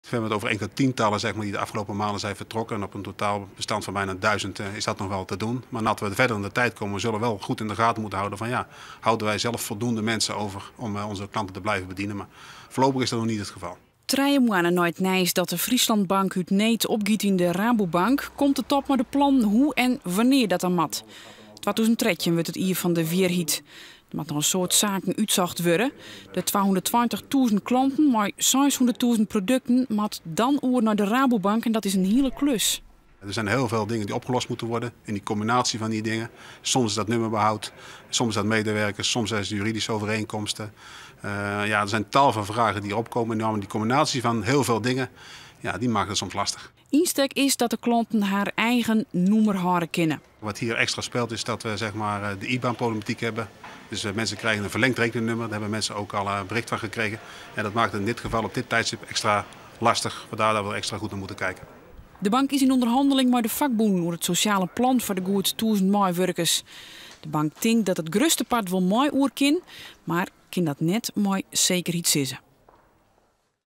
We hebben het over enkele tientallen, zeg maar, die de afgelopen maanden zijn vertrokken. En op een totaalbestand van bijna 1000 is dat nog wel te doen. Maar nadat we verder in de tijd komen, zullen we wel goed in de gaten moeten houden van ja, houden wij zelf voldoende mensen over om onze klanten te blijven bedienen. Maar voorlopig is dat nog niet het geval. 3 moanne nei it nijs dat de Friesland Bank út need opgiet yn de Rabobank, komt de top mei de plan hoe en wannear dat dan moat. 2013 wurdt it jier fan de wierheid. Der moat noch in soad saken útsocht wurde. De 220.000 klanten mei 600.000 produkten moat dan oer nei de Rabobank en dat is in hiele klus. Er zijn heel veel dingen die opgelost moeten worden in die combinatie van die dingen. Soms is dat nummerbehoud, soms is dat medewerkers, soms zijn het juridische overeenkomsten. Ja, er zijn tal van vragen die opkomen. En die combinatie van heel veel dingen, ja, die maakt het soms lastig. Ynstek is dat de klanten har eigen nûmer hâlde kinne. Wat hier extra speelt is dat we, zeg maar, de IBAN-problematiek hebben. Dus mensen krijgen een verlengd rekeningnummer. Daar hebben mensen ook al een bericht van gekregen. En dat maakt het in dit geval op dit tijdstip extra lastig. Vandaar dat we extra goed naar moeten kijken. De bank is yn ûnderhanneling mei de fakbûnen oer it sosjale plan foar de goed 1000 meiwurkers. De bank tinkt dat it grutste part wol mei oer kin, mar kin dat net mei sekerheid sizze.